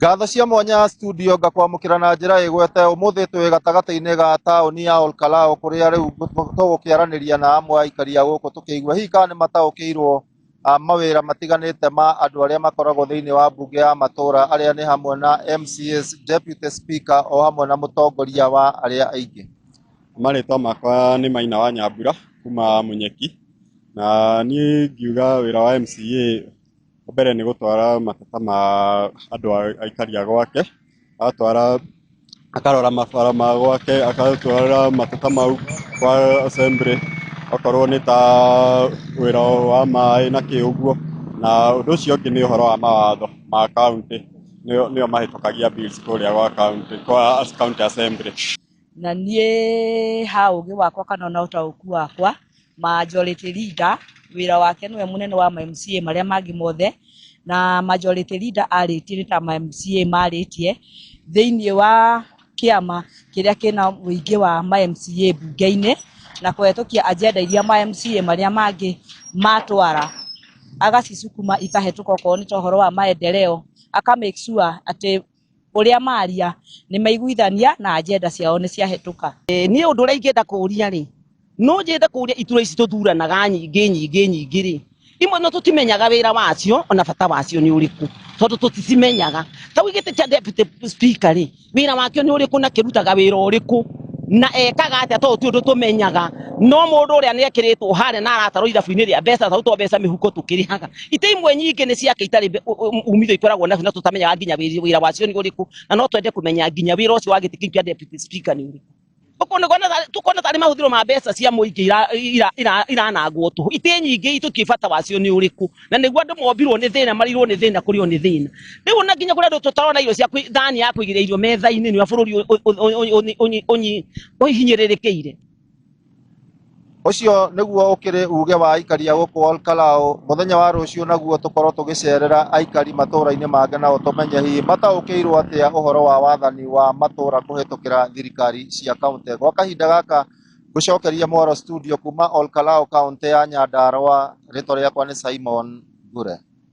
Ngatho cia mwanya studio ngakwamũkĩra na njĩra ĩgwete. Ũmũthĩ twĩ gatagatĩ-inĩ ga taũni ya Olkalou, kũrĩa rĩu tũgũkĩaranĩria na amwe a aikari a gũkũ, tũkĩigua hihi kana nĩ mataũkĩirwo mawĩra matiganĩte ma andũ arĩa makoragwo thĩinĩ wa mbunge ya matũra, arĩa nĩ hamwe na MCAs, Deputy Speaker, o hamwe na mũtongoria wa arĩa aingĩ. Marĩtwa makwa nĩ Maina wa Nyambura kuma Munyeki, na niĩ ngiuga wĩra wa MCA mbere nĩ gũtwara mateta ma andũ aikari a gwake, agatwara, akarora mabara ma gwake, agatwara mateta mau kwa assembly, okorwo nĩ ta wĩra wa maĩ na kĩ ũguo. Na ũndũ ũcio ũngĩ nĩ ũhoro wa mawatho ma county, nĩo mahĩtũkagia bills kũrĩa gwa county, kwa county assembly. Na niĩ ha ũgĩ wakwa kana ona ũtaũku wakwa, majority leader wĩra wake nĩwe mũnene wa ma MCA marĩa mangĩ mothe, na majority leader arĩtie nĩ ta ma MCA marĩtie thĩinĩ wa kĩama kĩrĩa kĩna ũingĩ wa ma MCA mbunge-inĩ, na kũhetũkia agenda iria ma MCA marĩa mangĩ matwara, agacicukuma ikahetũka. Okorwo nĩ ta ũhoro wa maendeleo, aka make sure atĩ ũrĩa maria nĩ maiguithania na agenda ciao nĩ ciahetũka. Niĩ ũndũ ũrĩa ingĩenda kũũria rĩ, no njende kũũria, itura ici tũthuranaga nyingĩ nyingĩ nyingĩ rĩ, imwe no tũtimenyaga wĩra wacio ona bata wacio nĩ ũrĩkũ, tondũ tũticimenyaga. Ta rĩu gĩtĩ kĩa deputy speaker rĩ, wĩra wakĩo nĩ ũrĩkũ na kĩrutaga wĩra ũrĩkũ na ekaga atĩa? Tondũ ti ũndũ tũmenyaga. No mũndũ ũrĩa nĩ ekĩrĩtwo harĩa na aratarwo ithabu-inĩ rĩa mbeca, tarutwo mbeca mĩhuko tũkĩrĩhaga. Itĩ imwe nyingĩ nĩ ciake itarĩ umithio ikoragwo nacio, na tũtamenyaga nginya wĩra wacio nĩ ũrĩkũ, na no twende kũmenya nginya wĩra ũcio wa gĩtĩ kĩu kĩa deputy speaker nĩ ũrĩkũ. Tũkona tarĩ mahũthĩro ma mbeca cia mũingĩ iranangwo tũhũ. Itĩ nyingĩ itũtiĩ bata wacio nĩ ũrĩkũ, na nĩguo andũ mombirwo nĩ thĩna, marirwo nĩ thĩna, kũrĩo nĩ thĩna. Rĩu ona nginya kũrĩ andũ tũtarona irio cia thani ya kũigĩrĩra irio metha-inĩ, nĩ bũrũri ũhinyĩrĩrĩkĩire. Ũcio nĩguo ũkĩrĩ uge wa aikari a gũkũ Olkalou. Mũthenya wa rũciũ naguo tũkorwo tũgĩcerera aikari matũra-inĩ mangĩ, nao tũmenye hihi mataũkĩirwo atĩa ũhoro wa wathani wa matũra kũhĩtũkĩra thirikari cia kaunti. Gwa kahinda gaka ngũcokeria mwaro studio kuma Olkalou, kaunti ya Nyandarua. Rĩtwa rĩakwa nĩ Simon Ngure.